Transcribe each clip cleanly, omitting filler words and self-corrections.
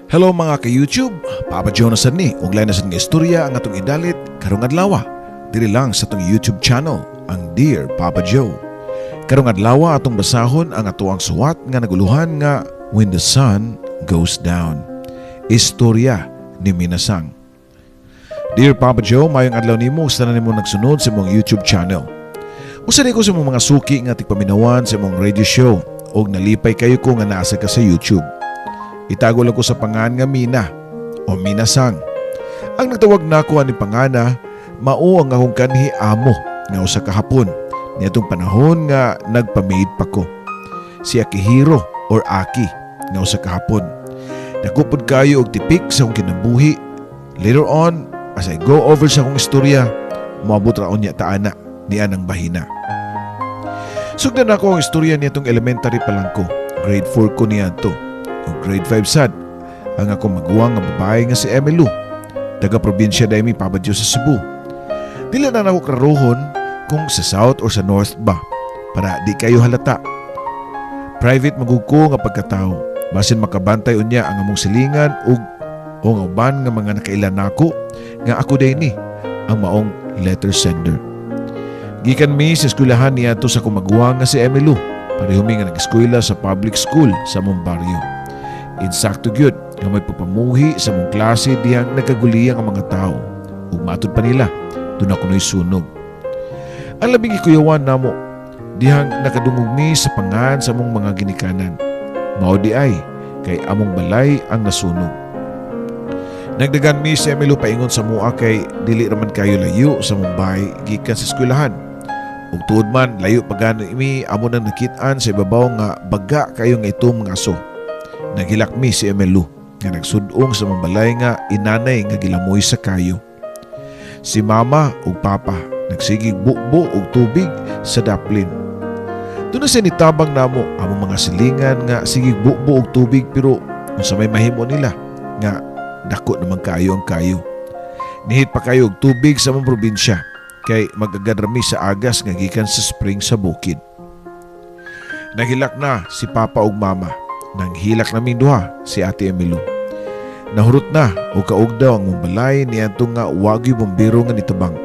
Hello, mga ka-YouTube, Papa Jonas ni ug lain na sad nga istorya ang atong idalit karong adlaw. Diri lang sa atong YouTube channel, ang Dear Papa Joe. Karong adlaw, atong basahon ang atoang suwat nga naguluhan nga "When the Sun Goes Down." Istorya ni Minasang. Dear Papa Joe, mayong adlaw nimo sa tanan nimo nagsunod sa imong YouTube channel. Usa ni ko sa imong mga suki nga tigpaminawan sa imong radio show ug nalipay kayo ko nga naa ka sa YouTube. Itago lang ko sa pangan nga Mina o Minasang. Ang nagtawag nako ani pangana mao ang akong kanhi amo nga usa ka Hapon niadtong panahon nga nagpa-maid pa ko. Si Akihiro or Aki nga usa ka Hapon. Dako pud kayo og tipik sa akong kinabuhi. Later on, as I go over sa akong istorya, moabot ra unya ta ana niya ng bahina. Sugdan nako ang istorya niadtong elementary pa lang ko. Grade 4 ko niya to. O grade 5 sad ang akong maguwang nga babae nga si Emilu. Taga probinsya diay mi, Papa Joe, sa Cebu. Dili na nako klarohon kung sa south or sa north ba para di kayo halata. Private man gud ko nga pagkatao. Basin makabantay unya ang among silingan ug o ang uban nga mga nakaila nako nga ako diay ni ang maong letter sender. Gikan mi sa eskwelahan niadto sa akong maguwang nga si Emilu. Pareho mi nga nag-eskwela sa public school sa among baryo. Insakto gyud nga may pagpamuhi sa among klase dihang nagkaguliyang ang mga tao. Ug matud pa nila, duna kuno'y sunog. Ang labing gikuyawan namo, dihang nakadungog mi sa pangan sa among mga ginikanan. Mao diay kay among balay ang nasunog. Nagdagan mi si Emilio paingon sa mua kay dili raman kayo layo sa among bahay gikan sa eskwelahan. Ug tuod man layo pa gani mi, amo nang nakit-an sa ibabaw nga baga kayo nga itom nga aso. Naghilak mi si Emilio nga nagsudong sa among balay nga inanay nga gilamoy sa kayo. Si mama ug papa nagsigig bubo og tubig sa daplin. Duna say nitabang namo among mga silingan nga sigig bubo og tubig, pero unsa may mahimo nila nga dako naman kayo ang kayo. Nihit pa kayo og tubig sa among probinsya kay magagad rami sa agas nga gikan sa spring sa bukid. Naghilak na si papa ug mama. Nanghilak naming duha si Ate Emilo. Nahurot na o kaug daw ang among balay niadto nga wa gyoy bumbero nga nitabang.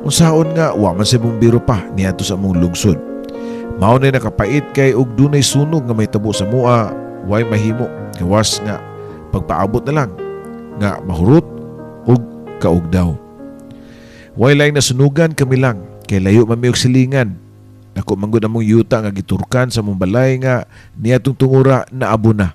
Unsaon nga wa man say bumbero pa niadto sa among lungsod. Mao na nakapait kay og dunay sunog nga mahitabo sa mua, way mahimo gawas nga pagpaabot na lang nga mahurot ug kaug daw. Way laing nasunugan, kami lang kay layo man mi og silingan. Dako man gud among yuta nga giturkan sa among balay nga niadtong tungura naabo na.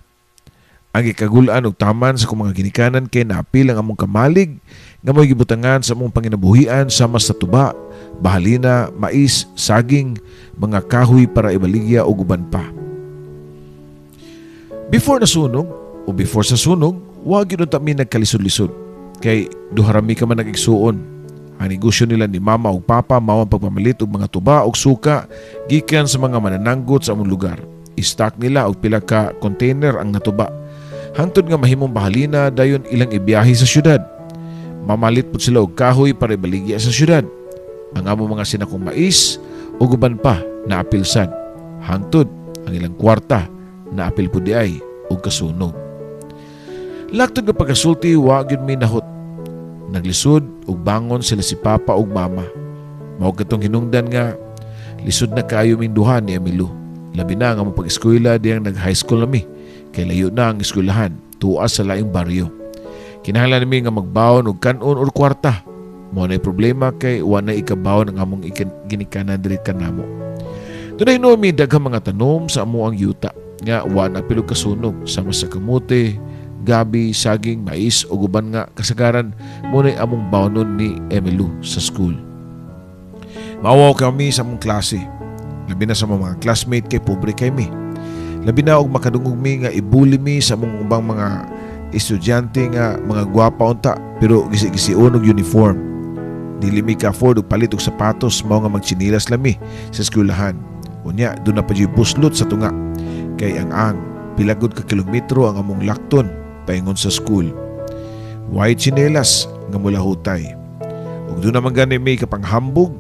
Ang gikagulan og taman sa akong mga ginikanan kay naapil ang among kamalig nga mo'y gibutangan sa among panginabuhian sama sa tuba, bahalina, mais, saging, mga kahoy para ibaligya o uban pa. Before nasunog o before sa sunog, wa gyud unta mi nagkalisod-lisod kay duha ra mi ka man nag-igsuon. Ang negosyo nila ni mama ug papa mao ang pagpamalit og mga tuba ug suka gikan sa mga manananggot sa among lugar. I-stock nila og pila ka container ang natuba. Hangtod nga mahimong bahalina, dayon ilang ibiyahe sa syudad. Mamalit pud sila og kahoy para ibaligya sa syudad. Ang among mga sinakong mais ug uban pa naapil sad. Hangtod ang ilang kwarta naapil pud diay og kasunog. Laktod nga pagkasulti, wa gyud mi nahut. Naglisod og bangon sila si papa ug mama. Mao katong hinungdan nga lisod na kayo ming duha ni Emilio. Labi na nga mo pag-eskwela diyang nag-high school nami kay layo na ang eskwelahan, tuas sa laing baryo. Kinahanglan nami nga magbaon og kanon or kwarta. Mao na problema kay wa na ikabaon ang among ginikanan diri kanamo. Dunay hinuon mi daghang mga tanom sa amoang yuta nga wa na apil og kasunog sama sa kamote, gabi, saging, mais ug uban nga kasagaran mao nay among baonon ni Emilio sa school. Maawaw kami sa among klase. Labi na sa mga classmate kay pobre kay mi. Labi na og makadungog mi nga ibuli mi sa among ubang mga estudyante nga mga gwapa unta pero gisi-gision og uniform. Dili mi ka-afford og palit og sapatos, mao nga magtsinilas lang mi sa eskwelahan. Unya duna pa juy buslot sa tunga kay ang pila gud ka kilometro ang among lakton paingon sa school. Way tsinelas nga mulahutay. Ug duna man gani may kapanghambog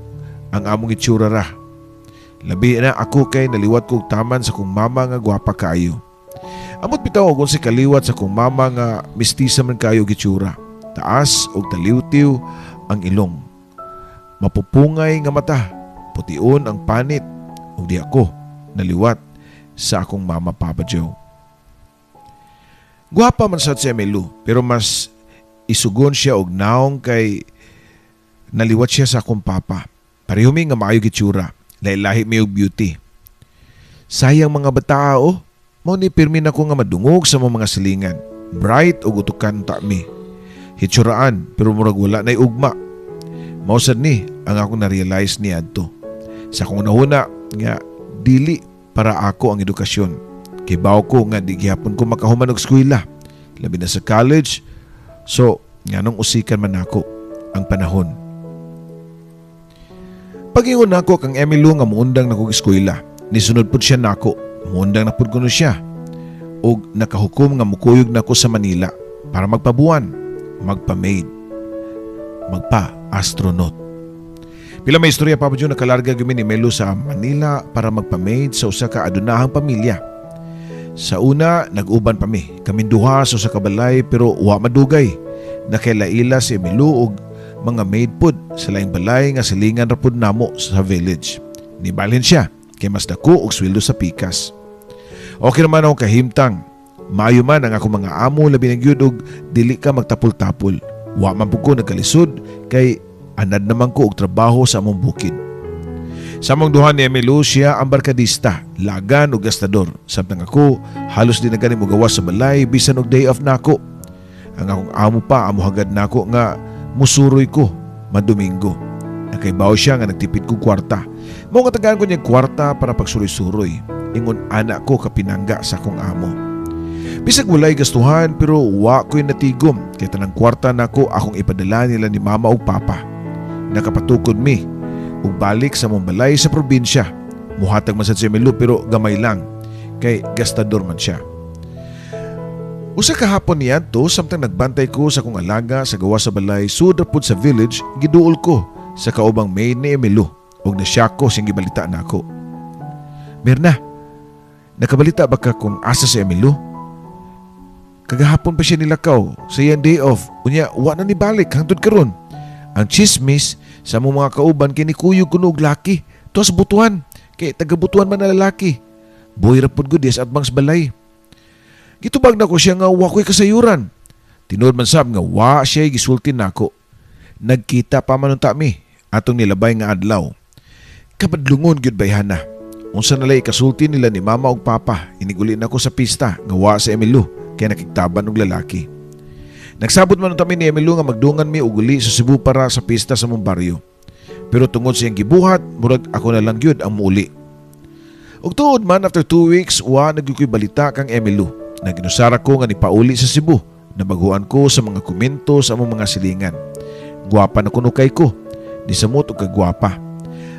ang among itsura ra. Labi na ako kay naliwat kog taman sa kong mama nga gwapa kaayo. Amot bitaw og si kaliwat sa kong mama nga mistisa man kayo gitsura. Taas og taliwtiw ang ilong. Mapupungay nga mata, pution ang panit ug di ako naliwat sa akong mama, Papa Joe. Gwapa man sad si Emilu, pero mas isugon siya og naong kay naliwat siya sa akong papa. Pareho mi nga maayo gitsura, lahi-lahi mi og beauty. Sayang mga bata oh, mao ni pirmi na ko nga madungog sa mga silingan. Bright ug utukan ta mi. Hitsuraan pero murag wala nay ugma. Mao sad ni ang akong na-realize niadto. Sa akong nahuna nga dili para ako ang edukasyon. Kibaw ko nga di gihapon ko makahuman og eskwela, labi na sa college. So, nganong usikan man nako ang panahon? Pag-ingon nako kang Emilio nga muundang na kog eskwela, nisunod pud siya nako. Muundang na pud kuno siya. Og nakahukom nga mukuyog nako sa Manila para magpabuan, magpa-maid, magpa-astronaut. Pila may istorya, Papa Joe, nakalarga gyud mi ni Melo sa Manila para magpa-maid sa usa ka adunahang pamilya. Sa una, nag-uban pa mi. Kaming duha sa usa ka balay, pero wa madugay. Nakailaila si Emilio og mga maid pud sa laing balay nga silingan ra pud namo sa village. Nibalhin siya kay mas dako og sweldo sa pikas. Okay naman ako kahimtang. Maayo man ang akong mga amo, labi na gyud og dili ka magtapol-tapol. Wa man pud ko nagkalisod kay anad naman ko og trabaho sa among bukid. Sa among duha ni Emilio, siya ang barkadista, lagan og gastador. Samtang ako, halos di na gani mogawas sa balay bisan og day off nako. Ang akong amo pa amo hagad nako nga musuroy ko madomingo. Nakaibaw siya nga nagtipid ko kwarta. Mao nga tagaan ko niya kwarta para pagsuroy-suroy. Ingon ana ko kapinangga sa akong amo. Bisag walay gastuhan, pero wa ko'y natigom kay tanang kwarta nako akong ipadala nila ni mama ug papa. Nakapatukod mi ug balik sa among balay sa probinsya. Muhatag man sad si Emilio pero gamay lang kay gastador man siya. Usa ka hapon niadto, samtang nagbantay ko sa akong alaga sa gawas sa balay sud pud sa village, giduol ko sa kaubang maid ni Emilio ug nasyak ko siyang gibalita nako. "Mirna, nakabalita ba ka kung asa si Emilio? Kagahapon pa siya nilakaw sa iyang day off. Unya, wa na ni balik hangtod karon. Ang chismis sa among mga kauban kini kuyog kuno og laki. Tuas Butuan, kay taga Butuan man na lalaki. Boy ra pud gud sa atbang sa balay." Gitubag nako siya nga wa ko'y kasayuran. Tinuod man sab nga wa siya gisulti nako. Nagkita pa man unta mi atong nilabay nga adlaw. Kabadlungon gyud bayhana. Unsa na lay kasulti nila ni mama ug papa iniguli nako sa pista nga wa sa Emilio kay nakigtaban og lalaki. Nagsabot man unta mi ni Emilio nga magdungan mi og uli sa Cebu para sa pista sa mong baryo. Pero tungod sa iyang gibuhat, murag ako na lang gyud ang muuli. Ug tuod man, after 2 weeks, wa na gyud ko'y balita kang Emilio. Naginusara ko nga nipauli sa Cebu. Nabaguan ko sa mga komento sa among mga silingan. Gwapa na kuno kay ko. Nisamot og kagwapa.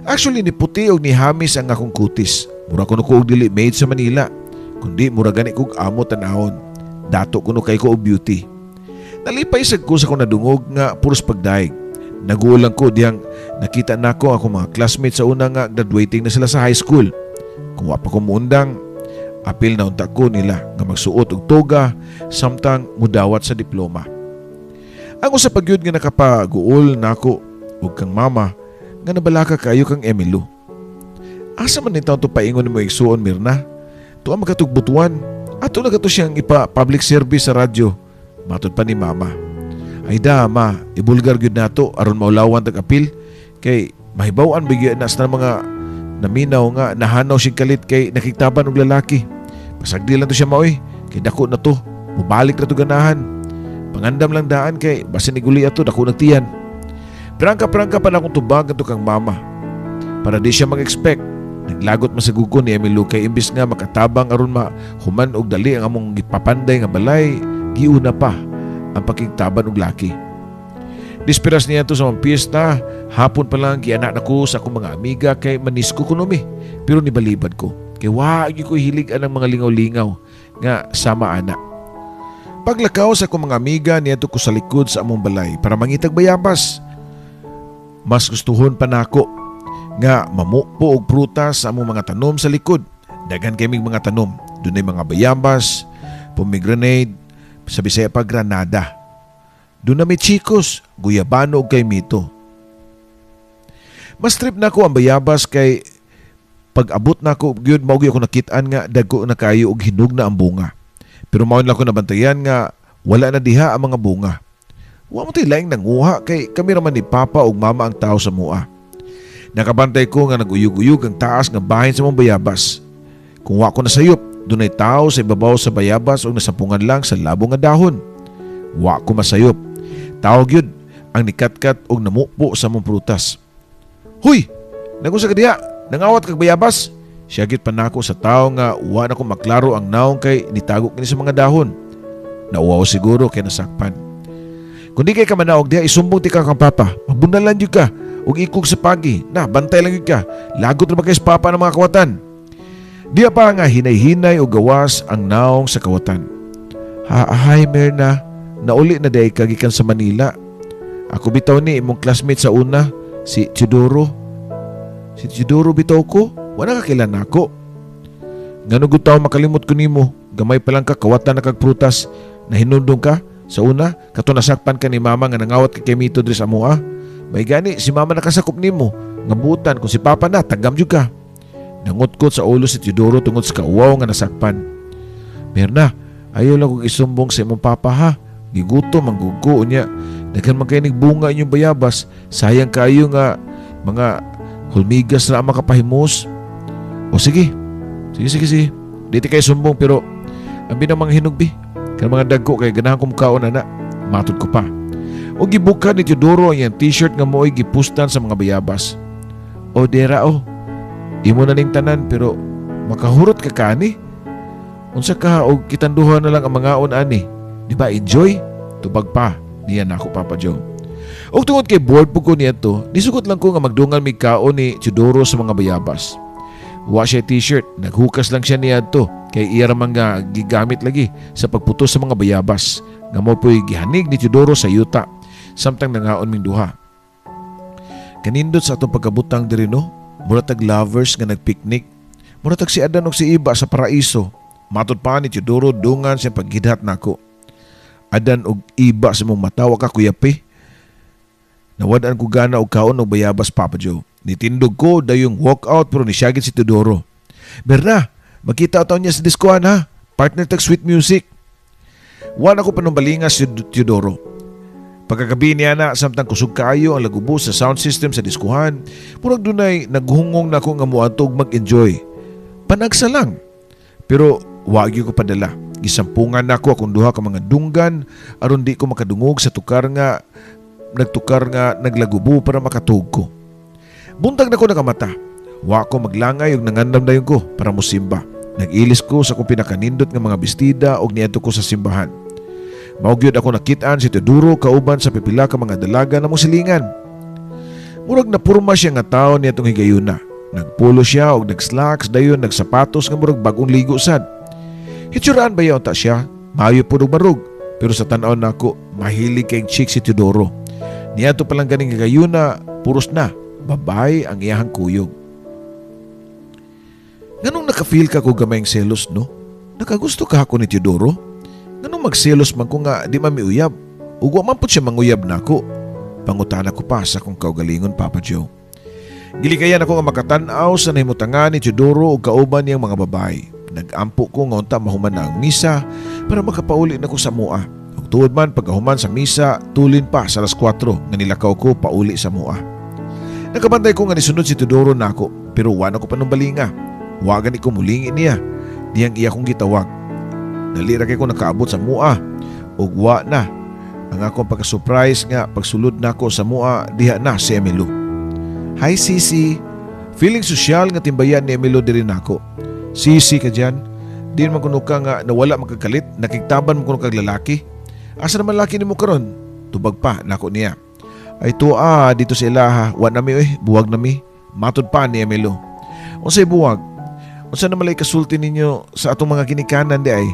Actually, ni puti og nihamis ang akong kutis. Mura kuno ko og dili made sa Manila. Kundi mura gani kog amo tan-awon. Dato kuno kay ko og beauty. Nalipay sad ko sa akong nadungog nga puros pagdaig. Nagulang ko diyang nakita nako akong mga classmates sa una nga graduating na sila sa high school. Kung wa pa ko muundang, apil na unta ko nila nga magsuot og toga samtang mudawat sa diploma. Ang usa pa gyud nga nakapaguol nako ug kang mama nga nabalaka kayo kang Emilio. "Asa man ni to paingon nimo, igsuon Mirna? Tuwa makatug Butuan. Ato na kato siyang ipa public service sa radyo." Matod pa ni mama. "Ay da ma, ibulgar gyud nato aron maulawan tag apil kay mahibaw-an bigyan na sa mga naminaw nga nahanaw siyang kalit kay nakigtaban og lalaki. Pasagdi lang to siya maoy kay dako na to. Mubalik na to ganahan. Pangandam lang daan kay basin iguli ato dako nagtiyan." Prangka-prangka pa na akong tubag ato kang mama. Para di siya mag-expect. Naglagot man sa gugo ni Emilio kay imbis nga makatabang aron mahuman og dali ang among gipapanday nga balay, giuna pa ang pakigtaban og laki. Dispiras niya to sa mga piyesta, hapon pa lang giana na ko sa akong mga amiga kay manisko ko mi. Pero nibalibad ko. Kay wa gyud ko hilig anang mga lingaw-lingaw nga sama ana. Paglakaw sa akong mga amiga, niadto ko sa likod sa among balay para mangitag bayabas. Mas gustuhon pa nako nga mamupo og prutas sa among mga tanom sa likod. Daghan kay mga tanom. Dunay mga bayabas, pomegranate, sa Bisaya pa granada. Duna may chikos, guyabano ug kaymito. Mas trip nako ang bayabas kay pag abot nako gyud, mao gyud ako nakit-an nga dagko na kayo og hinog na ang bunga. Pero mao lang ko nabantayan nga wala na diha ang mga bunga. Wa man tay laing nanguha kay kami ra man ni Papa ug Mama ang tao sa mua. Nakabantay ko nga naguyog-uyog ang taas nga bahin sa mga bayabas. Kung wa ko nasayop, dunay tao sa ibabaw sa bayabas ug nasampungan lang sa labong nga dahon. Wa ko masayop. Tao gyud ang nikatkat og namupo sa among prutas. "Huy! Nag-unsa ka diha? Nangawat kag bayabas?" Siyagit pa nako sa tao nga wa na ko maklaro ang naong kay nitago kini sa mga dahon. Nauwaw siguro kay nasakpan. "Kung di kay ka manaog diha, isumbong tika kang papa. Mabundalan jud ka ug ikog sa pagi. Na, bantay lang jud ka. Lagot ra ba kay sa papa ng mga kawatan?" Diya pa nga hinay-hinay o gawas ang naong sa kawatan. "Ha, hi Mirna. Nauli na diay ka gikan sa Manila? Ako bitaw ni imong classmate sa una, si Teodoro." "Si Teodoro bitaw ko? Wala ka kilala nako." "Ngano gud tawo makalimot ko nimo? Gamay pa lang ka, kawatan na kag prutas. Nahinumdum ka sa una, kato nasakpan ka ni Mama nga nangawat ka kaymito diri sa amoa? May gani si Mama nakasakop nimo. Nga butan kung si Papa na, tagam jud ka." Nangutkot sa ulo si Teodoro tungod sa kauwaw nga nasakpan. "Mirna, ayaw lang kong isumbong sa imong papa ha. Gigutom ang gugo niya. Daghan man kay bunga inyong bayabas. Sayang kayo nga mga hulmigas na ang makapahimos." "O sige. Sige, sige, sige. Di kayo sumbong, pero ang binang mga hinugbi. Kaya mga dagko kay ganahan ko mukaon ana." Matod ko pa. O gibuka ni Teodoro ang iyang t-shirt nga mo'y gipustan sa mga bayabas. "O dira o. Imo na ning tanan, pero makahurot ka kani. Unsa ka og kitanduhan na lang ang mangaon ani? Di ba enjoy?" Tubag pa niya nako, Papa Joe. Og tungod kay bored po ko niya to, nisugot lang ko nga magdungan mig kaon ni Teodoro sa mga bayabas. Wa siya t-shirt, naghukas lang siya niya to kay iya ra man nga gigamit lagi sa pagputos sa mga bayabas nga mo po'y gihanig ni Teodoro sa yuta samtang nangaon ming duha. "Kanindot sa atong pagkabutang diri, no? Mura tag lovers nga nagpicnic. Mura tag si Adan ug si Iba sa paraiso." Matod pa ni Teodoro dungan sa paghidhat nako. "Adan ug Iba sa mong mata, wa ka kuyapi." Nawad-an ko gana og kaon og bayabas, Papa Joe. Nitindog ko dayong walk out pero nisyagit si Teodoro. "Berna, magkita taon niya sa diskoan ha. Partner tag sweet music." Wa na ko panumbalinga si Teodoro. Pagkagabi niya na, samtang kusog kaayo ang lagubo sa sound system sa diskuhan, murag dunay naghungong nako nga muadto og mag-enjoy. Panagsa lang. Pero wa gyud ko padala. Gisampungan nako akong duha ka mga dunggan aron di ko makadungog sa tukar nga nagtukar nga naglagubo para makatug ko. Buntag na ko nakamata. Wa ko maglangay ug nangandam dayon ko para mosimba. Nag-ilis ko sa akong pinakanindot nga mga bestida ug niadto ko sa simbahan. Mao gyud ako nakit-an si Teodoro kauban sa pipila ka mga dalaga na mosilingan. Murag napurma siya nga tao niadtong higayuna. Nagpulo siya og nagslacks, dayon nagsapatos nga murag bagong ligo sad. Hitsuraan ba ta siya? Maayo pud og barog. Pero sa tan-aw nako, mahilig kay chick si Teodoro. Niadto pa lang ganing higayuna, puros na babae ang iyahang kuyog. Nganong naka-feel ka ko gamayng selos, no? Nakagusto ka ako ni Teodoro? Nganong magselos man ko nga di man miuyab? Ug wa man pud siya manguyab nako? Pangutana ko pa sa akong kaugalingon, Papa Joe. Gilikayan ako nga makatan-aw sa nahimutangan ni Teodoro ug kauban niyang mga babae. Nag-ampo ko nga unta mahuman na ang misa para makapauli na ko sa mua. Ug tuod man, pagkahuman sa misa, tulin pa sa alas 4 nga nilakaw ko pauli sa mua. Nakabantay ko nga nisunod si Teodoro nako, pero wa na ko panumbalinga. Wa gani ko mulingi niya. Diyang iya kong gitawag. Dali ra kay ko nakaabot sa mua ug wa na ang akong pagka-surprise nga pagsulod nako sa mua, diha na si Emilo. "Hi, Sisi." Feeling sosyal nga timbayan ni Emilo diri nako. "Sisi ka dyan. Di man kuno ka nga nawala magkakalit, nakigtaban mo kuno kag lalaki. Asa naman laki nimo karon?" Tubag pa nako niya. "Ay tuwa dito sa ilaha, wa na mi oy, buwag na mi." Matod pa ni Emilo. "Unsay buwag? Unsa na malay kasulti ninyo sa atong mga ginikanan di ay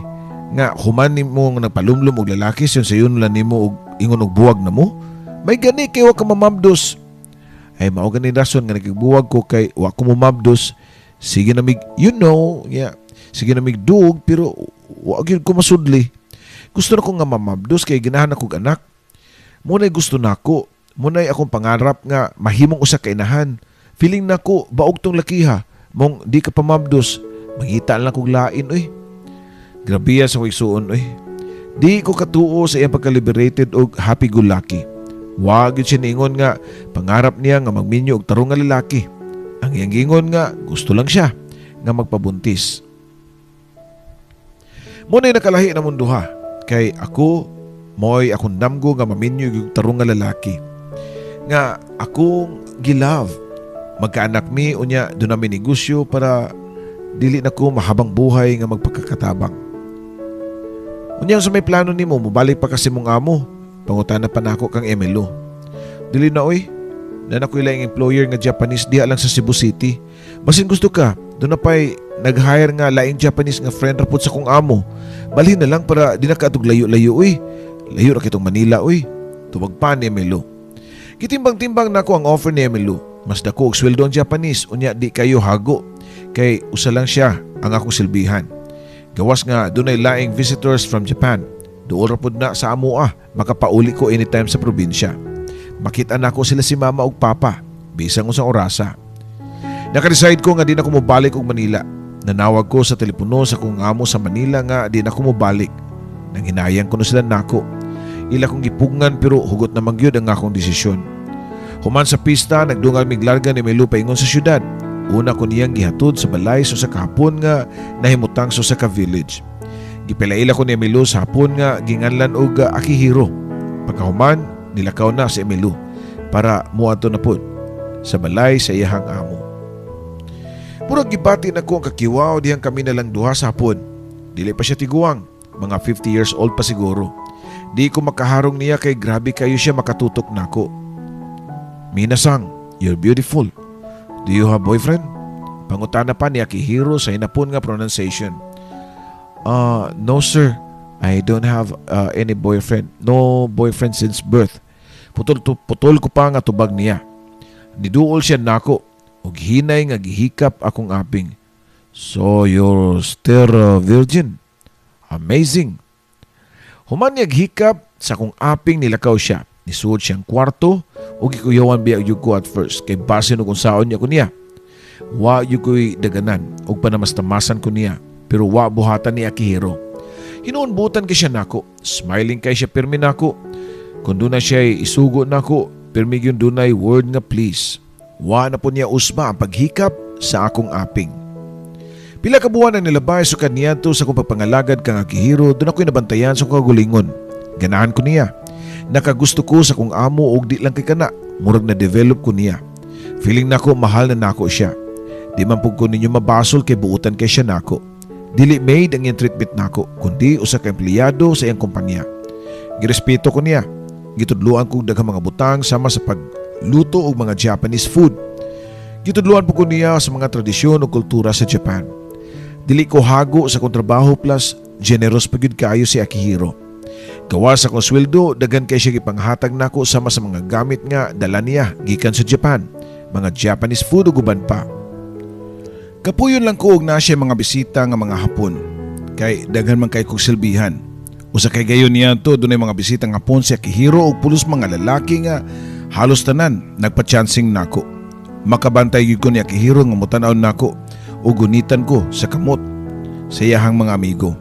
nga human nimo nga nagpalumlum og lalaki, sayon sayon lang nimo og ingon og buwag na mo? May gani kay wa ka mamabdos." "Ay, mao gani rason nga nagbuwag ko kay wa ko momabdos. Sige na mig, yeah." Sige na migdug pero wa gyud ko masudli. Gusto na ko nga mamabdos kay ganahan akong anak. Muna'y gusto nako. Muna'y akong pangarap nga mahimong usa ka inahan. Feeling nako baog tong lakiha. Mong di ka pamabdos, mangita lang kog lain oy. Grabe sa akong igsuon oy. Di ko katuo sa iyang pagka-liberated og happy-go-lucky. Wa gyud siya niingon nga pangarap niya nga magminyo og tarong nga lalaki. Ang iyang giingon nga gusto lang siya nga magpabuntis. Muna'y nakalahi na mong duha kay ako mo'y akong damgo nga maminyo og tarong nga lalaki. Nga akong gilove. Magkaanak mi, unya doon namin negosyo para dili na ko mahabang buhay nga magpagkakatabang. Unya sa may plano nimo, mobalik pa kasi mong amo? Pangutana pa nako kang Emilo. Dili na oy. Na ako'y laing employer nga Japanese diha lang sa Cebu City. Basin gusto ka, doon na pa'y nag-hire nga laing Japanese nga friend ra pud sa kong amo. Balhin na lang para di na kaatog layo-layo uy. Layo ra kitong Manila uy. Tubag pa ni Emilo. Gitimbang-timbang nako ang offer ni Emilo. Mas dako og sweldo ang Japanese, unya di kayo hago. Kay usa lang siya ang akong silbihan. Gawas nga dunay laing visitors from Japan. Duol ra pud na sa amoa, makapauli ko anytime sa probinsya. Makita nako sila si mama ug papa bisan usang orasa. Naka-decide ko nga di na ko mobalik og Manila. Nanawag ko sa telepono sa kong amo sa Manila nga di na ko mobalik. Nanghinayang kuno sila nako. Ila kong gipugngan pero hugot na man gyud ang akong desisyon. Human sa pista, nagdungal mig larga ni Melu paingon sa syudad. Una ko niyang gihatod sa balay sa usa ka Hapon nga nahimutang sa usa ka village. Gipilaila ko ni Emilio sa Hapon nga ginganlan og Akihiro. Pagkahuman, nilakaw na si Emilio para muadto na pud sa balay sa iyahang amo. Murag gibati na ko ang kakiwaw dihang kami na lang duha sa hapon. Dili pa siya tiguang, mga 50 years old pa siguro. Di ko makaharong niya kay grabe kayo siya makatutok nako. "Minasang, you're beautiful. Do you have boyfriend?" Pangutana pa ni Akihiro sa hinapon nga pronunciation. "No, sir, I don't have any boyfriend. No boyfriend since birth." Putol, putol ko pa nga tubag niya. Niduol siya nako ug hinay nga gihikap akong aping. "So you're still a virgin. Amazing." Human niya hikap sa akong aping, nilakaw siya. Nisuod siyang kwarto ug gikuyawan biya gyud ko at first kay basin og unsaon niya ko niya. Wa gyud ko'y daganan ug panamastamasan ko niya pero wa buhatan ni Akihiro. Hinuon butan kay siya nako. Smiling kay siya pirmi nako. Kung doon na siya isugo nako, pirmi gyud dunay word nga "please." Wa na po niya usba ang paghikap sa akong aping. Pila ka buwan ang nilabay sa kaniadto sa akong pagpangalagad kang Akihiro, doon ako'y nabantayan sa akong kagulingon. Ganahan ko niya. Nakagusto ko sa akong amo og di lang kay kana, murag na develop ko niya. Feeling nako mahal na nako siya. Di man pud ko ninyo mabasol kay buutan kay siya nako. Dili maid ang iyang treatment nako, kundi usa ka empleyado sa iyang kumpanya. Girespeto ko niya. Gitudluan ko daghang mga butang sama sa pagluto og mga Japanese food. Gitudluan po ko niya sa mga tradisyon ug kultura sa Japan. Dili ko hago sa akong trabaho plus generous pa gyud kaayo si Akihiro. Gawas sa akong sweldo, daghan kay siya gipanghatag nako sama sa mga gamit nga dala niya gikan sa Japan, mga Japanese food ug uban pa. Kapuyon lang ko og naa siya mga bisita nga mga Hapon. Kay daghan man kay kog silbihan. Usa kay gayon niya to, dunay mga bisita nga Hapon si Akihiro og pulos mga lalaki nga halos tanan nagpa-chancing nako. Makabantay gyud ko ni Akihiro nga mutan-aw nako ug gunitan ko sa kamot sa iyahang mga amigo.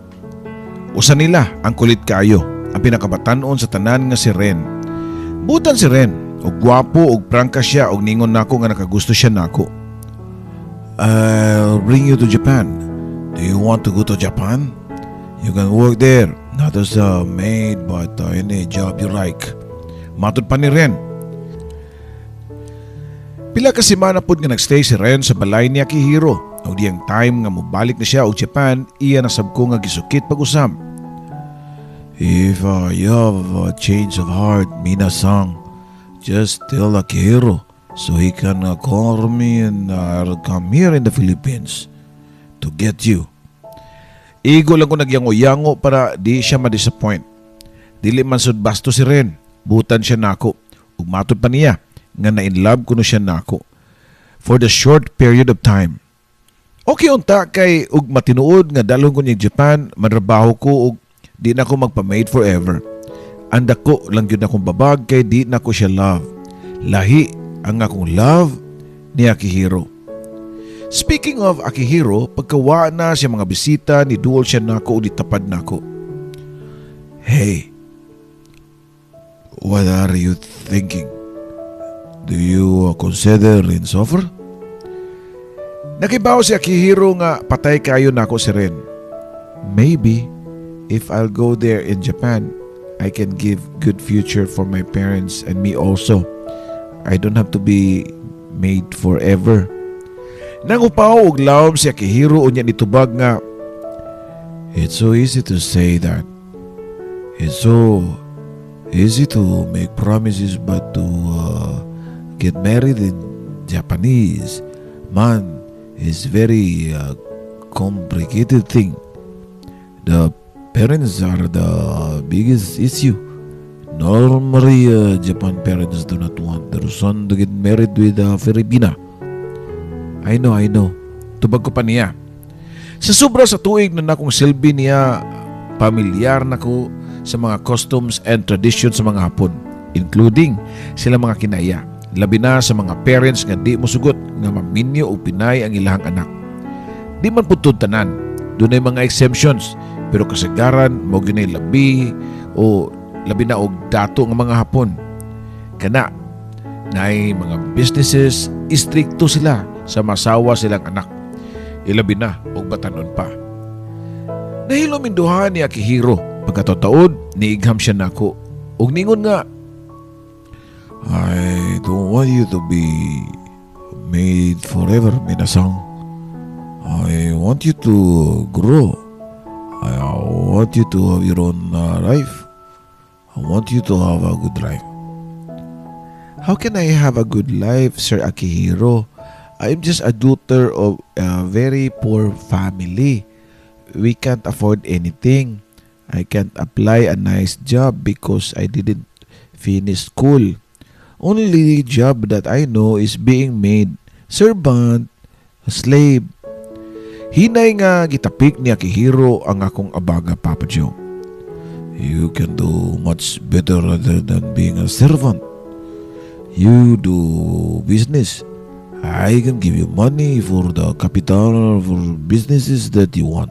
Usa nila ang kulit kaayo, ang pinakabatan-on sa tanan nga si Ren. Butan si Ren, og gwapo og prangka siya og ningon nako nga nakagusto siya nako. "I'll bring you to Japan. Do you want to go to Japan? You can work there, not as a maid but any job you like." Matod pa ni Ren. Pila ka semana pod nga nagstay si Ren sa balay ni Akihiro. Og diyang time nga mobalik na siya og Japan, iya nasab ko nga gisukit pag-usam. "If you have a change of heart, Mina-sang, just tell Akihiro so he can call me and I'll come here in the Philippines to get you." Igo lang ko nagyango-yango para di siya ma-disappoint. Dili man sud basto si Ren, butan siya nako. Ug matod pa niya nga na in love kuno siya nako for the short period of time. Okay unta kay ug matinuod nga dalhon ko niya Japan, manrabaho ko ug di na ko magpa-maid forever. Ang dako lang gyud akong babag kay di na ko siya love. Lahi ang akong love ni Akihiro. Speaking of Akihiro, pagkawa na siya mga bisita, ni duol siya nako o ditapad nako. "Hey, what are you thinking? Do you consider in suffer?" Nakibaw si Akihiro nga patay kayo nako si Ren. "Maybe if I'll go there in Japan, I can give good future for my parents and me also. I don't have to be maid forever." Nangupaw og lawom si Akihiro unya nitubag nga, "It's so easy to say that. It's so easy to make promises, but to get married in Japanese man is very complicated thing. The parents are the biggest issue. Normally, Japan parents do not want their son to get married with a Filipina." "I know, I know." Tubag ko pa niya. Sa sobra sa tuig na nakong silbi niya, pamilyar na ko sa mga customs and traditions sa mga Hapon, including sila mga kinaya. Labi na sa mga parents nga di mosugot nga maminyo o Pinay ang ilahang anak. Di man pud tanan, dunay mga exemptions, pero kasagaran mao gyud labi o labi na og dato nga mga Hapon. Kana naay mga businesses, istrikto sila sa masawa silang anak. Ilabi na og batanon pa. Nahilom induha ni Akihiro. Pagkatataod, niigham siya nako. Ug ningon nga, "I don't want you to be maid forever, Minasang. I want you to grow. I want you to have your own life. I want you to have a good life." "How can I have a good life, Sir Akihiro? I'm just a daughter of a very poor family. We can't afford anything. I can't apply a nice job because I didn't finish school. Only job that I know is being maid, servant, slave." Hinay nga gitapik ni Akihiro ang akong abaga, Papa Joe. "You can do much better rather than being a servant. You do business. I can give you money for the capital for businesses that you want."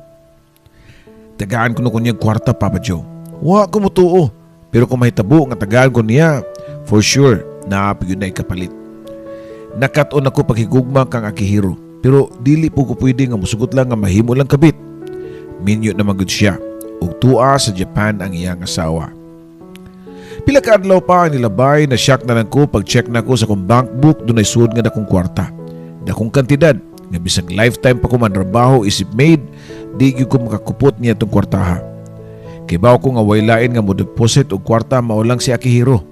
Tagaan ko na ko niya kwarta, Papa Joe. Wa ko mutuo. Pero kung mahitabo nga tagaan ko niya, for sure, naa gyud na kapalit. Nakat-on ako paghigugma kang Akihiro. Pero dili po ko pwede nga musugot lang nga mahimo lang kabit. Minyo na magud siya. Ug tua sa Japan ang iyang asawa. Pila ka adlaw pa ang nilabay, na shock na lang ko pag check na ko sa akong bank book, dunay sud nga dakong kwarta. Dakong kantidad nga bisag lifetime pa ko manrabaho isip maid, di gyud ko makakupot niya itong kwartaha. Kibaw ko nga way lain nga mo deposit og kwarta mao lang si Akihiro.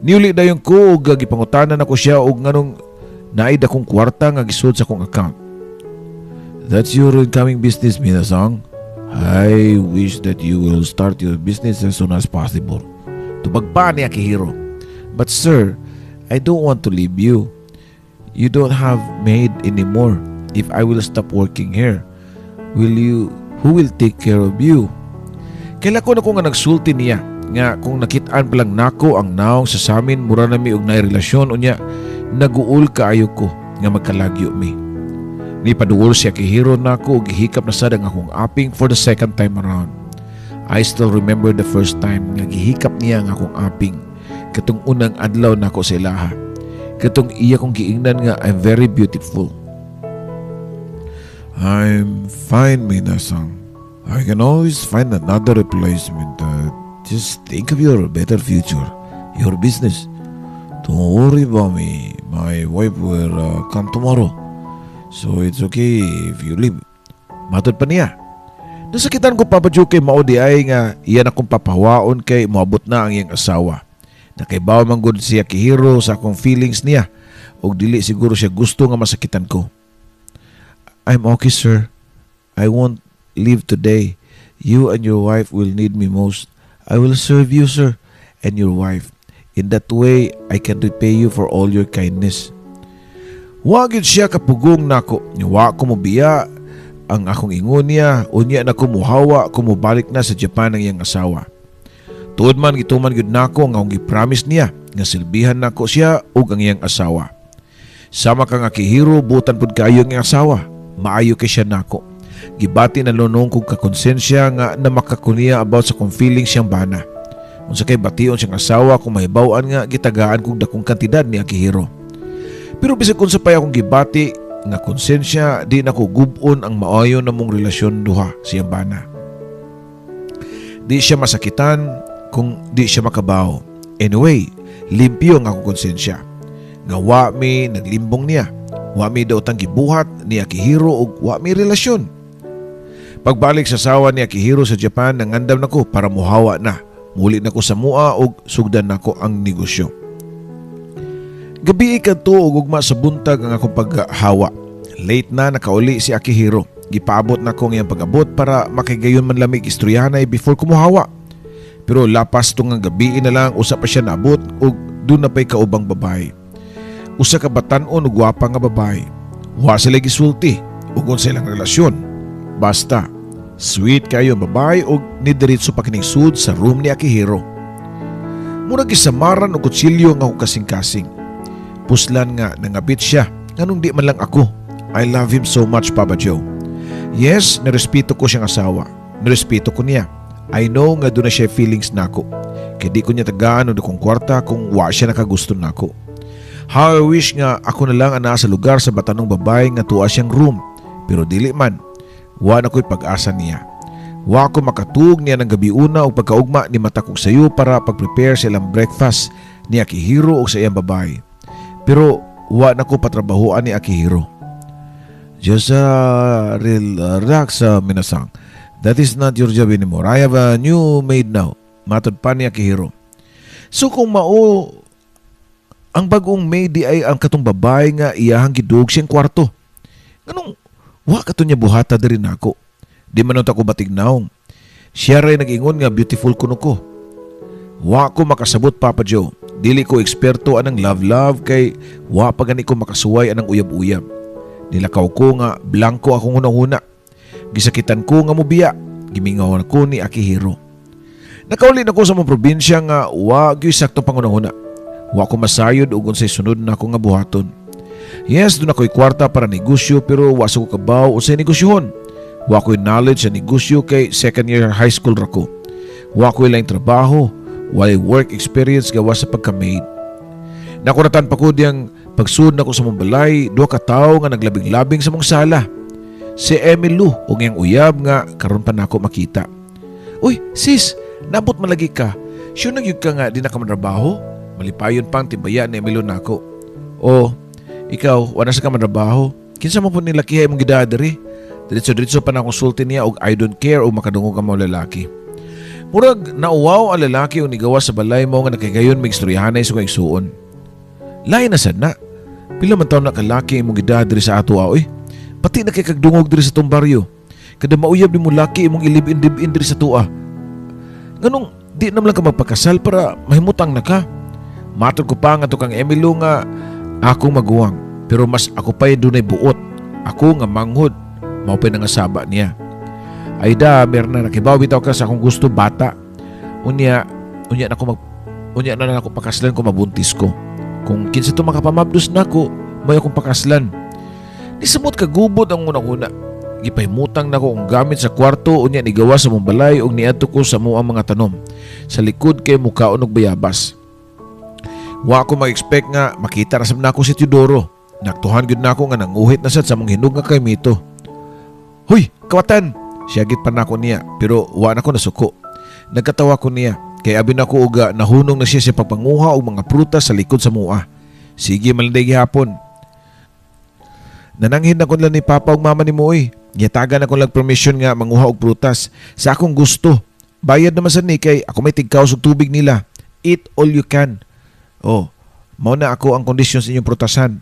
Niuli dayon ko ug gipangutanan ako siya og nganong naay dakong kwarta nga gisud sa akong account. "That's your incoming business, Minasang. I wish that you will start your business as soon as possible." Tubag pa ni Akihiro. "But sir, I don't want to leave you. You don't have maid anymore. If I will stop working here, will you who will take care of you?" Kaila ko na ko nga nagsulti niya nga kung nakitaan pa lang nako ang naong sa samin, mura na mi og naay relasyon, unya naguol kaayo ko nga magkalagyo mi. Ni paduol si Akihiro nako ug gihikap na sad ang akong aping for the second time around. I still remember the first time nga gihikap niya ang akong aping katong unang adlaw nako sa ilaha. Katong iya kong giingnan nga I'm very beautiful. "I'm fine, Minasang. I can always find another replacement. Just think of your better future, your business. Don't worry about me. My wife will come tomorrow. So it's okay if you leave." Matod pa niya. Nasakitan ko, Papa Joe, kay mao di ay nga iyan akong papahawaon kay moabot na ang iyang asawa. Nakaibaw man gud si Akihiro sa akong feelings niya ug dili siguro siya gusto nga masakitan ko. "I'm okay, sir. I won't leave today. You and your wife will need me most. I will serve you, sir, and your wife. In that way, I can repay you for all your kindness." Wa gyud siya kapugong nako. Wa ko mobiya ang akong ingon niya, unya na ko muhawa kung mobalik na sa Japan ang iyang asawa. Tuod man, gituman gyud nako ang akong gi-promise niya nga silbihan nako siya ug ang iyang asawa. Sama kang Akihiro, butan pud kaayo ang iyang asawa. Maayo kay siya nako. Gibati na lunong kog kakonsensya nga namakakuniya about sa kong feelings siyang bana. Unsa kay bation siyang asawa kung mahibaw-an nga gitagaan kog dakong kantidad ni Akihiro? Pero bisag unsa pay akong gibati nga konsensya, di nako gub-on ang maayo namong relasyon duha siyang bana. Di siya masakitan kung di siya makabaw. Anyway, limpyo ang akong konsensya nga wa mi naglimbong niya. Wa mi daotang gibuhat ni Akihiro ug wa mi relasyon. Pagbalik sa asawa ni Akihiro sa Japan, nangandam nako para muhawa na. Muli na ko sa mua ug sugdan nako ang negosyo. Gabi kadto ug ugma sa buntag ang akong paghawa. Late na nakauli si Akihiro. Gipaabot na ko ang iyang pag-abot para makahigayon man lang mig istoryahanay before kumuhawa. Pero lapas to nga gabi na lang, usa pa siya naabot ug duna na pa'y kaubang babae. Usa ka batan-on ug gwapa nga babae. Wa sila gisulti ug unsa ilang relasyon. Basta sweet kayo ang babae ug nidiretso pa kining sud sa room ni Akihiro. Murag gisamaran og kutsilyo ang akong kasing-kasing. Puslan nga nangabit siya, nganong di man lang ako? I love him so much, Papa Joe. Yes, nirespeto ko siyang asawa. Nirespeto ko niya. I know nga duna siya feelings nako. Kay di ko niya tagaan og akong kwarta kung wa siya nakagusto nako. How I wish nga ako na lang ang naa sa lugar sa batanong babae nga tuwa siyang room. Pero dili man. Wa na ko'y pag-asa niya. Wa ko makatug niya ng gabi una o pagkaugma ni mata kog sayo para pag-prepare sa ilang breakfast ni Akihiro o sa iyang babae. Pero wa na ko patrabahoan ni Akihiro. Just relax, Minasang. That is not your job anymore. I have a new maid now. Matod pa ni Akihiro. So kung mao, ang bagong maid di ay ang katong babae nga iyahang gidug siyang kwarto. Nganong wa kato niya buhata diri nako? Di man unta ko batignaong. Siya ray nag-ingon nga beautiful kuno ko. Wa ko makasabot, Papa Joe. Dili ko eksperto anang love-love kay wa pa gani ko makasuway anang uyab-uyab. Nilakaw ko nga blanko akong hunahuna. Gisakitan ko nga mubiya. Gimingaw ko ni Akihiro. Nakauli na ko sa mga probinsya nga wa gyud sakto panghunahuna. Wa ko masayod ug unsay sunod na ako nga buhaton. Yes, duna ko'y kwarta para negosyo pero wa sa ko kabaw unsay negosyohon. Wa ko'y knowledge sa negosyo kay second year high school ra ko. Wa ko'y laing trabaho, walay work experience gawas sa pagka-maid. Nakuratan pa ko diyang pagsud nako sa mong balay, duha ka tawo nga naglabing-labing sa mong sala. Si Emily ug iyang uyab nga karon pa nako makita. "Uy, sis, nabot man lagi ka. Sure na gyud ka nga di na ka manrabaho?" Malipayon pang tibaya ni Emily nako. "Oh, ikaw, wala sa ka manrabaho. Kinsa man po ni lakiha imong gidaa diri?" Diretso-diretso pa na akong sulti niya og I don't care og makadungog ang mga lalaki. Murag nauwaw ang lalaki og nigawas sa balay mo nga nakahigayon mig istoryahanay sa kong igsuon. Lain na sad na. Pila man taon na kalaki imong gidaa diri sa ato, oy? Pati na kay kagdungog diri sa tong baryo. Kada mauyab nimo laki, imong i-live-in live-in diri sa tua. Nganong di naman lang ka magpakasal para mahimutang na ka? Matod ko pa nga to kang Emilo nga akong maguwang. Pero mas ako pa'y dunay buot. Ako nga manghod. Mao pa'y nangasaba niya. Ayda, meron na nakibaw bitaw ka sa akong gusto bata. Unya na lang ako pakaslan kung mabuntis ko. Kung kinsa to makapamabdos nako, may akong pakaslan. Nisamot kagubot ang unang-una. Gipahimutang nako ang gamit sa kwarto, unya nigawas sa mong balay ug niadto ko sa muang mga tanom. Sa likod kay mukaon og bayabas. Wa ko mag-expect nga makita ra sab nako si Teodoro. Naktuhan gyud nako nga nanguhit na sad sa mong hinog nga kaymito. "Huy, kawatan!" Siyagit pa nako niya pero wa na ko nasuko. Nagkatawa ko niya kay abi nako uga nahunong na siya sa pagpanguha og mga prutas sa likod sa mua. Sige man lang gihapon. Nananghin na ko lang ni Papa ug Mama nimo oy. Gihatagan ako lang permission nga manguha og prutas sa akong gusto. Bayad naman sa ni kay ako may tigkaos og tubig nila. Eat all you can. Oh, mao na ako ang kondisyon sa inyong prutasan.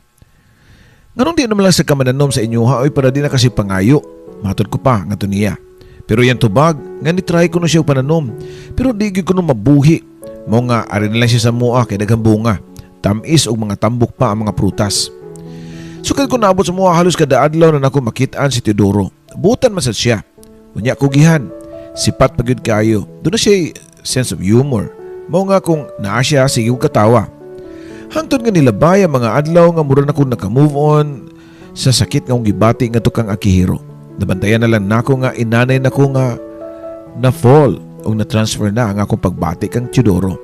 Nganong di naman lang sa kamananom sa inyo ha oy para di na kasi pangayo? Matod ko pa ngadto niya. Pero yan tubag, nga ni try ko na siya og pananom. Pero di gyud ko no mabuhi. Mao nga ari na lang siya sa mua kay daghang bunga. Tamis og mga tambok pa ang mga prutas. Sukad ko naabot sa amoa, halos kada adlaw na nako makitaan si Teodoro. Butan man sad siya. Unya kugihan. Sipat pa gyud kayo. Duna siya sense of humor. Mao nga kung naa siya, sige kong katawa. Hangtod nga nilabay ang mga adlaw nga mura na kong naka-move on sa sakit nga akong gibati ngadto kang Akihiro. Nabantayan na lang nako nga inanay nako nga na-fall o na-transfer na ang akong pagbati kang Teodoro.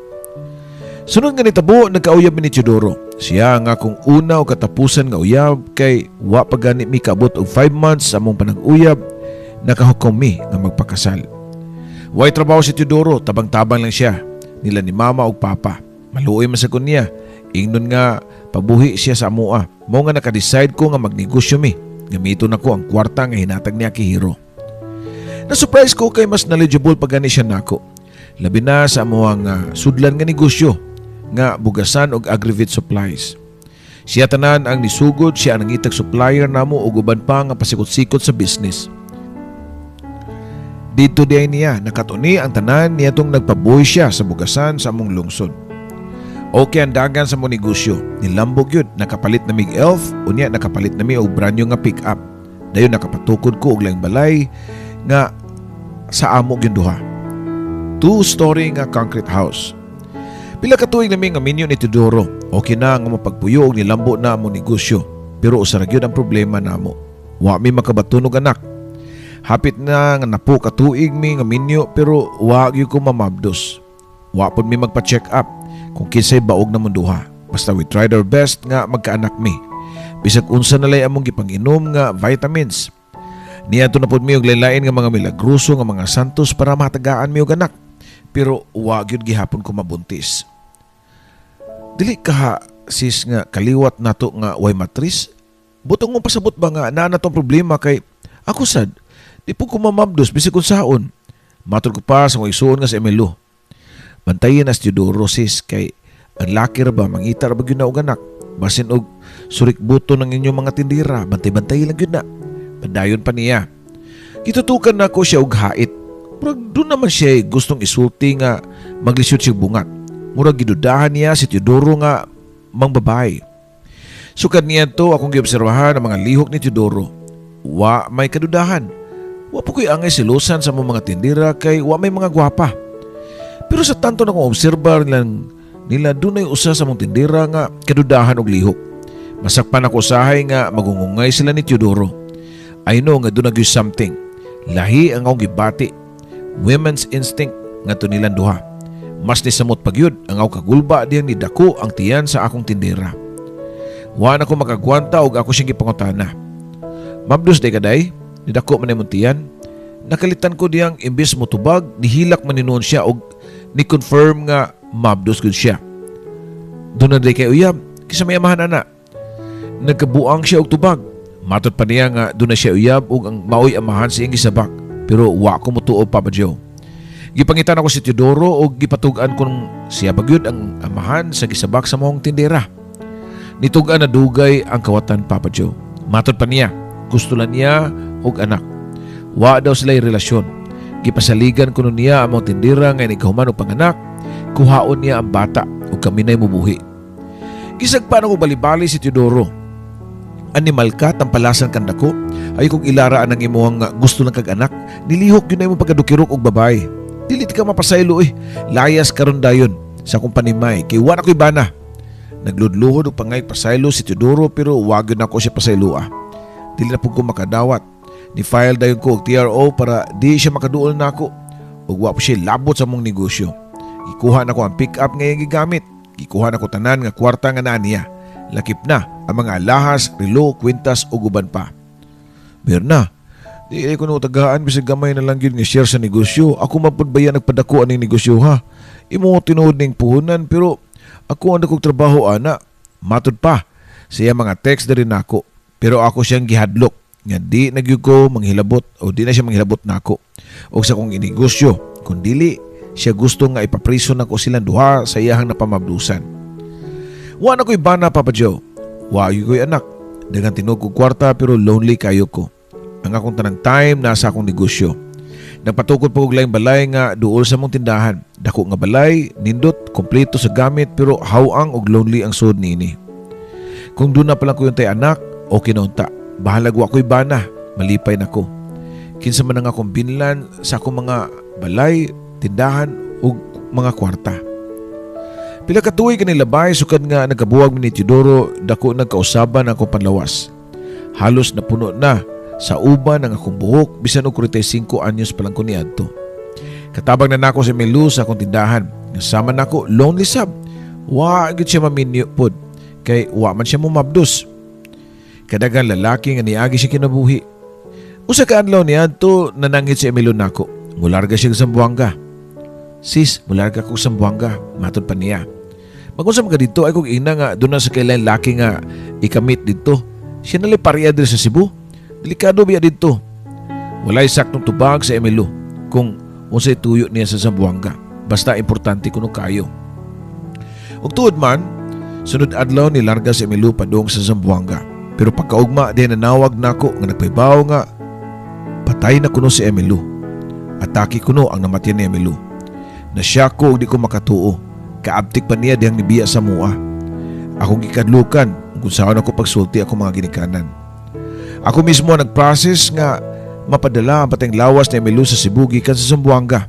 Sunod nga nitabo, nagkauyab mi ni Teodoro. Siya ang akong una o katapusan nga uyab kay wa pa gani mi kaabot og 5 months sa among panag-uyab, nakahukom mi nga magpakasal. Way trabaho si Teodoro, tabang-tabang lang siya nila ni mama ug papa. Maluoy man sa niya. Ingnon nga pabuhi siya sa amoa. Mao nga naka-decide ko nga magnegosyo mi. Gamiton nako ang kwarta nga hinatag ni Akihiro. Na-surprise ko kay mas knowledgeable pa gani siya nako. Labi na sa amoang sudlan nga negosyo nga bugasan og Agrivit supplies. Siya tanan ang nisugod, siya ang nangitag supplier namo ug uban pa nga pasikot-sikot sa business. Didto diay niya nakatuni ang tanan niyatong nagpabuhi siya sa bugasan sa among lungsod. Okay ang dagan sa among negosyo. Nilambog yun, nakapalit na mig Elf, unya nakapalit na mi og brand new nga pick up. Dayon nakapatukod ko og laing balay nga sa amo gyud duha. Two-story nga concrete house. Pila ka tuig nami nga minyo ni Teodoro. Okay na nga mapagpuyo og nilambo na among negosyo. Pero usa ra gyud ang problema namo. Wa mi makabaton og anak. Hapit na nga napo ka tuig mi nga minyo pero wa gyud ko mamabdos. Wa pud mi magpa-check up kung kinsay baog namong duha. Basta we tried our best nga magkaanak mi. Bisag unsa na lay among gipanginom nga vitamins. Niadto na pud mi og lain-lain nga mga milagroso nga mga santos para matagaan mi og anak. Pero wa gyud gihapon ko mabuntis. Dili ka sis nga kaliwat nato nga way matris? Butong mong pasabot ba nga naa na tong problema kay ako sad di po ko mamabdos bisag kung saon. Matod ko pa sa akong igsuon nga si Emilio. Bantayin na si Teodoro, sis, kay ang laki ra ba mangita ra ba gyud na og anak. Basin og surik buto ng inyong mga tindira, bantay-bantay lang gyud na. Padayon pa niya. Gitutukan nako siya og hait. Murag doon naman siya gustong isulti nga maglisod siya bungat. Murag gidudahan niya si Teodoro nga mangbabae. Sukad niya to akong giobserbahan ang mga lihok ni Teodoro. Wa may kadudahan. Wa po ko'y angay silusan sa mga tindira kay wa may mga gwapa. Pero sa tanto na kong obserbar nilang nila, dunay usa sa mong tindira nga kadudahan og lihok. Masakpan ako usahay nga magungungay sila ni Teodoro. I know nga duna gyud something. Lahi ang akong gibati. Women's instinct nga to nilang duha. Mas nisamot pa gyud ang akong kagulba diyang ni dako ang tiyan sa akong tindera. Wa na ko makagwanta og ako siyang gipangutana. "Mabdos day kaday, nidako man imong tiyan." Nakalitan ko diyang imbis mo tubag, nihilak man ni siya og ni-confirm nga mabdos gud siya. "Duna day kay uyab, kinsa may amahan ana?" Nagkabuang siya og tubag. Matod pa niya nga duna siya uyab ug ang maoy amahan sa iyang gisabak. Pero wa ko motuo, Papa Joe. Gipangitan ako si Teodoro og gipatug-an kung siya ba gyud ang amahan sa gisabak sa among tindera. Nitug-an na dugay ang kawatan, Papa Joe. Matod pa niya, gusto lang niya og anak. Wa daw sila relasyon. Gipasaligan kuno niya ang among tindera nga inig og panganak, kuhaon niya ang bata ug kami na'y mubuhi. Gisagpa na ko balibali si Teodoro. "Animal ka, tampalasan kang dako. Ay kung ilaraan ang imuhang gusto lang kag anak, nilihok yun na imong pagkadukirok og babae. Dili ka mapasaylo eh. Layas karon dayon sa akong panimay, kay wa na ko'y bana." Nagludluhod og pangay pasaylo si Teodoro pero wa gyud nako siya pasayloa. Dili na pud ko makadawat. Ni file dayon ko og TRO para di siya makaduol nako ug wa po siya labot sa among negosyo. Gikuha nako ang pick up nga iyang gigamit. Gikuha nako tanan nga kwarta nga naa niya. Lakip na ang mga alahas, relo, kwintas ug uban pa. "Berna, di ay ko tagaan bisag gamay na lang gyud nga share sa negosyo. Ako man pud baya nagpadako aning negosyo, ha. Imo tinuod ning puhunan pero ako ang dakog trabaho ana." Matod pa siya mga text diri nako. Pero ako siyang gihadlok nga di na gyud ko manghilabot o di na siya manghilabot nako og sa akong inegosyo kung dili siya gusto nga ipapriso nako silang duha sa iyahang napamabdusan. Wa na ko'y bana, Papa Joe. Wa ko'y anak. Daghang tinuod kog kwarta pero lonely kayo ko. Ang akong tanang time nasa akong negosyo. Nagpatukod pa og laing balay nga duol sa mong tindahan. Dako nga balay, nindot, kompleto sa gamit pero hawang og lonely ang sud niini. Kung duna pa lang ko yung tay anak, Okay na unta. Bahalag wa ko'y bana, malipay na ko. Kinsa man ang akong binlan sa akong mga balay, tindahan ug mga kwarta. Pila ka tuig kanilabay sukad nga nagkabuwag mi ni Teodoro, dako nagkausaban ang akong panlawas. Halos napuno na sa uban ang akong buhok bisan og 45 anyos pa lang ko niadto. Katabang na nako si Melu sa akong tindahan. Sama nako, lonely sab. Wa gyud siya maminyo pod kay wa man siya mumabdos. Kadaghan lalaki nga niagi siya kinabuhi. Usa ka adlaw niadto, nanangit si Emilio nako. Mularga siya sa Zamboanga. "Sis, mularga ko sa Zamboanga," matod pa niya. "Magunsa man ka didto? Ay kog ina nga duna sa kailan laki nga ikamit didto. Siya nalay pariya diri sa Cebu. Delikado biya didto." Walay saktong tubag sa Emilio kung unsay tuyo niya sa Zamboanga. Basta importante kuno kayo. Ug tuod man, sunod adlaw ni larga si Emilio padung sa Zamboanga. Pero pagkaugma di nanawag nako nga nagpahibaw nga patay na kuno si Emilio. Atake kuno ang namatyan ni Emilio. Nasyak ko ug di ko makatuo. Kaabtik pa niya dihang nibiya sa mua. Akong gikadlukan kung saan ako pagsulti ako mga ginikanan. Ako mismo ang nag-process nga mapadala ang patayng lawas ni Emilio sa Cebu gikan sa Zamboanga.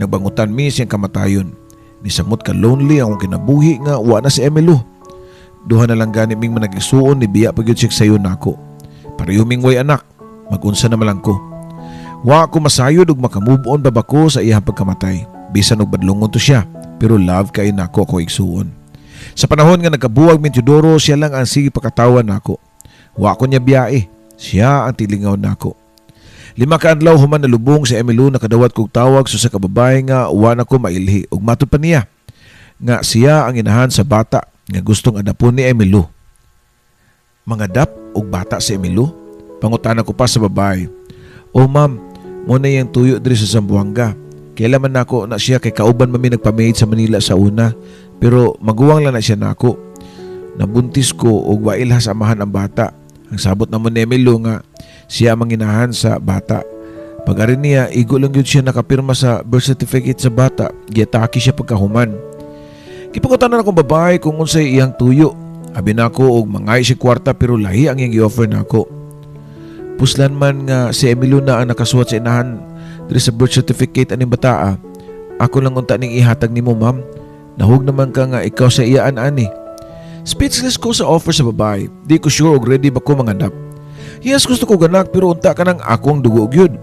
Nagbangutan mi siyang kamatayon. Nisamot ka lonely ang akong kinabuhi nga wa na si Emilio. Duha na lang gani ming managisuon, ni biya pa gyud siya sayo nako. Pareho ming way anak, magunsa na malang ko. Wa ko masayod ug makamove on ba ba ko sa iyang pagkamatay. Bisan og badlongon to siya, pero love kay nako ako igsuon. Sa panahon nga nagkabuwag mi Teodoro, siya lang ang sige pakatawan nako. Wa ko niya biyae, siya ang tilingaw nako. 5 ka adlaw human nalubong si Emilio, nakadawat kog tawag sa ka babae nga wa na ko mailhi ug matud pa niya nga siya ang inahan sa bata nga gustong adapon ni Emilio. "Mangadap og bata si Emilio?" pangutana ko pa sa babae. "Oh ma'am, mo na yung tuyo diri sa Zamboanga. Kailan man nako na siya kay kauban man mi nagpamade sa Manila sa una. Pero maguwang lang na siya nako. Nabuntis ko og wailha sa amahan ang bata. Ang sabot naman ni Emilio nga siya ang manginahan sa bata. Pag ari niya, igo lang yun siya nakapirma sa birth certificate sa bata. Giatake siya pagkahuman." Gipangutana akong babae kung unsay iyang tuyo. Abi nako og mangay siya kwarta, pero lahi ang iyang gi-offer nako. "Puslan man nga si Emilio na ang nakasuwat sa inahan diri sa birth certificate aning bataa. Ako lang unta ning ihatag nimo, ma'am. Nahug naman ka nga ikaw sa iyaan ani." Speechless ko sa offer sa babae. Di ko sure og ready ba ko mangadap. Yes, gusto ko ganak, pero unta ka nang akong dugo gyud.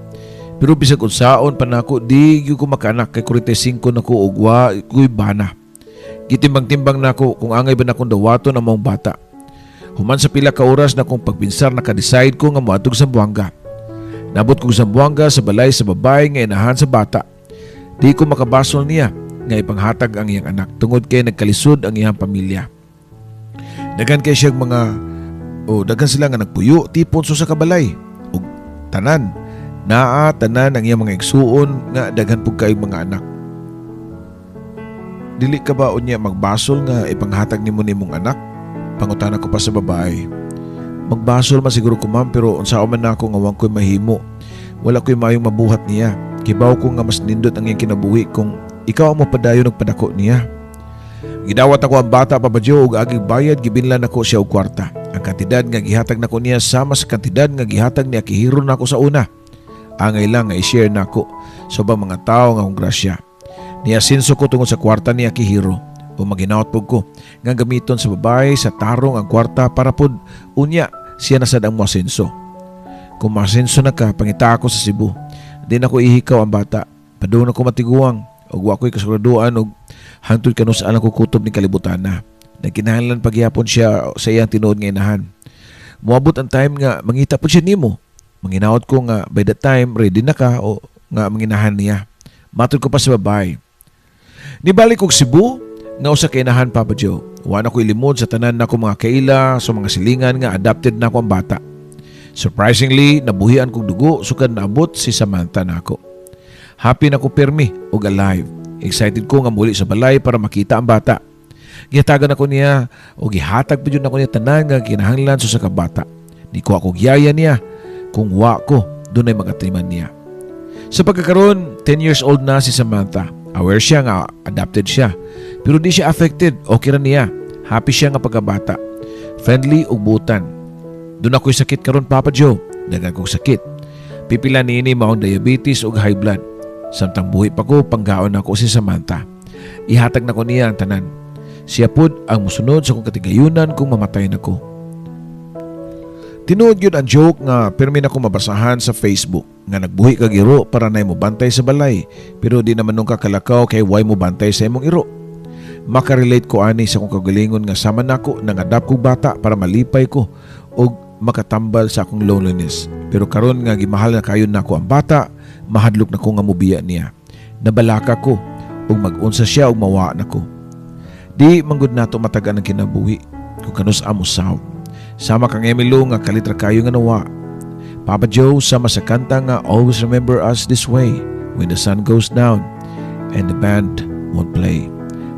Pero bisag unsaon pa nako, di gyud ko makaanak kay 45 na ko ug wa ko'y bana. Gitimbang-timbang nako kung angay ba nakong dawaton ang maong bata. Human sa pila ka oras na kong pagbinsar, naka-decide ko nga moadtog Zamboanga. Nabot kog Zamboanga sa balay sa babae nga inahan sa bata. Di ko makabasol niya nga ipanghatag ang iyang anak tungod kay nagkalisod ang iyang pamilya. Daghan kay siyang mga o daghan sila nga nagpuyo tipon sa kabalay ug tanan naa tanan ang iyang mga igsuon nga daghan pug kayong mga anak. "Dili ka ba unya magbasol nga ipanghatag nimo nimong anak?" pangutana ko pa sa babae. "Magbasol man siguro ko, ma'am, pero unsaon man nako nga wang ko'y mahimo? Wala ko'y mayong mabuhat niya. Kibaw ko nga mas nindot ang iyang kinabuhi kung ikaw ang mopadayon og padako niya." Gidawat ako ang bata, Papa Joe, ug agig bayad gibinlan nako siya og kwarta. Ang kantidad nga gihatag nako niya sama sa kantidad nga gihatag ni Akihiro nako sa una. Angay lang nga i-share nako sa ubang mga tawo nga akong grasya. Niasinso ko tungod sa kwarta ni Akihiro o maghinaot pud ko nga gamiton sa babae sa tarong ang kwarta para pud unya siya na sad ang moasenso. "Kung moasenso na ka, pangita ako sa Cebu. Di na ko ihikaw ang bata. Padung na ko matiguang ug wa ko'y kasiguraduan og hangtod kanus-a ako kutob ni kalibutan na. Nagkinahanglan pagyapon siya sa iyang tinuod nga inahan. Moabot ang time nga mangita po siya nimo. Manghinaot ko nga by that time ready na ka o nga manginahan niya," matod ko pa sa babae. Nibalik kog Cebu nga usa ka inahan, Papa Joe. Wa na ko ilimod sa tanan nako mga kaila sa mga silingan nga adopted na ako ang bata. Surprisingly, nabuhian kog dugo sukad naabot si Samantha nako. Happy na ko permi ug alive. Excited ko nga muli sa balay para makita ang bata. Gihatagan ako niya o gihatag pa jud nako niya tanan nga kinahanglan sa ka bata. Di ko ako giyaya niya kung wa ko dunay magatriman niya. Sa pagkakaroon, 10 years old na si Samantha. Aware siya nga adopted siya. Pero di siya affected. Okay ra niya. Happy siya nga pagkabata. Friendly ug butan. Duna ko'y sakit karon, Papa Joe. Daghan kong sakit. Pipila niini maong diabetes ug high blood. Samtang buhi pa ko, panggaon nako si Samantha. Ihatag nako niya ang tanan. Siya pud ang musunod sa akong katigayunan kung mamatay na ko. Tinuod gyud ang joke nga pirmi nako mabasahan sa Facebook nga nagbuhi kag iro para nay mobantay sa balay, pero di naman nung kakalakaw kay way mobantay sa imong iro. Makarelate ko ani sa akong kagalingon nga sama nako nang-adopt kog bata para malipay ko og makatambal sa akong loneliness. Pero karon nga gimahal na kayo nako ang bata, mahadlok na ko nga mobiya niya. Nabalaka ko ug mag-unsa siya ug mawa nako. Di manggod nato matagaan ang kinabuhi kung kanus-a mosawb. Sama kang Emilo nga kalit ra kayo nga nawa. Papa Joe, sama sa kanta nga "Always Remember Us This Way", when the sun goes down and the band won't play.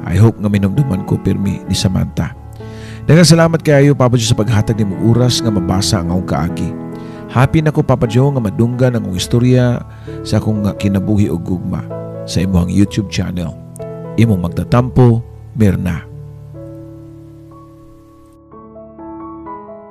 I hope nga minumduman ko pirmi ni Samantha. Daghang salamat kaayo, Papa Joe, sa paghatag nimo oras nga mabasa ang akong kaagi. Happy na ko, Papa Joe, nga madunggan ang akong istorya sa akong kinabuhi og gugma sa imong YouTube channel. Imong magtatampo, Mirna.